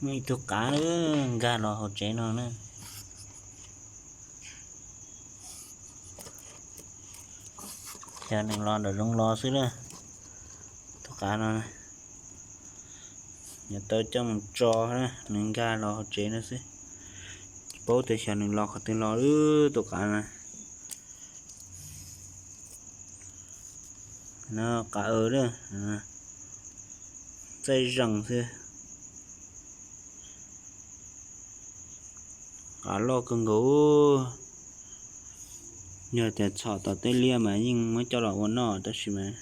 Ib tug qav nkag los hauv tsev no na. Xyov nws los nram zoov los xwb na. Tus qav no, yuav tau coj mus tso na, nws nkag los hauv tsev no xwb. Tsis paub tias xyov nws los qhov twg los lawm tus qav no. No qav aws na, txaij zees xwb. Qav loj kawg nkaus. Yog tias txhom tom tej liaj mas yeej muab coj los ua noj tab sis mas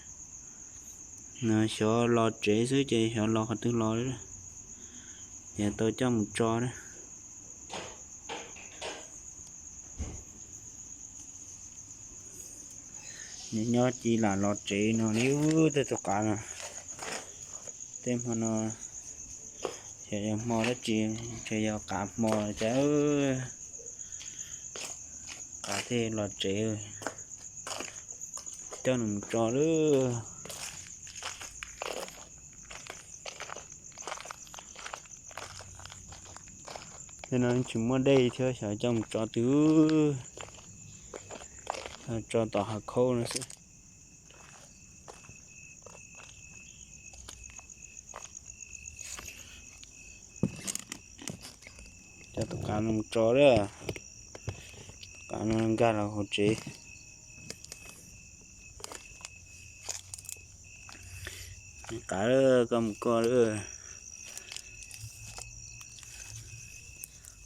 nws xyov los tsev xwb ces xyov los qhov twg los. Yuav tau coj mus tso na. Nws nyob ci lam los tsev no li tej tus qav no. Tej hmo no xyov yog hmo dab tsi, ntshe yog qav hmo cas qav thiaj los tsev. Coj nws mus tso lawm. Tej no tsis muaj dej thiab xyov coj mus tso twg, tso tom hav khaub no xwb. Coj tus qav no mus tso lawm, tus qav no nkag los hauv tsev. Qav, koj mus koj lawm,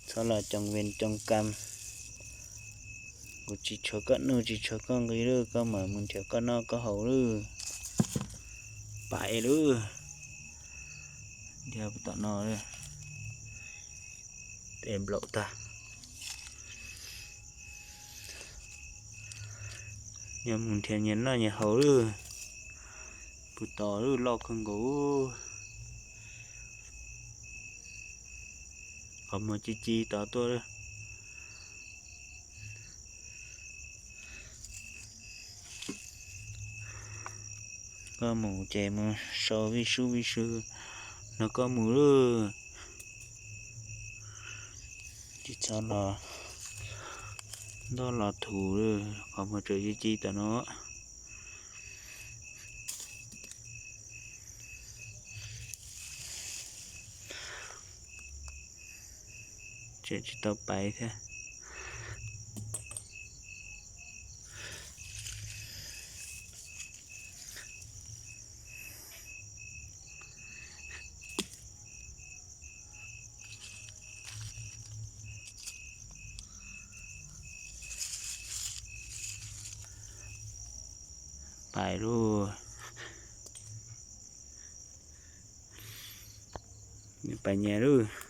txhob los coos ves coos kas. Kuv tsis tshuav koj nuj tsis tshuav koj nqi lawm, koj mam mus nrhiav koj noj koj haus lawm. Pais lawm, dhia tom no lawm, tes nplaum tag. Yog mus nrhiav nyias noj nyias haus lawm, puag tom lawm loj kawg nkaus. Qhov muag ci ci tod tuaj. Koj mus ces mus sau vij sub vij sw no koj mus lawm. Tsis txhob los ntoj los thuv lawm, qhov muag tseem ci ci tom no. Tseem tsis tau pais thiab. Pais lauj, pais nyias lauj.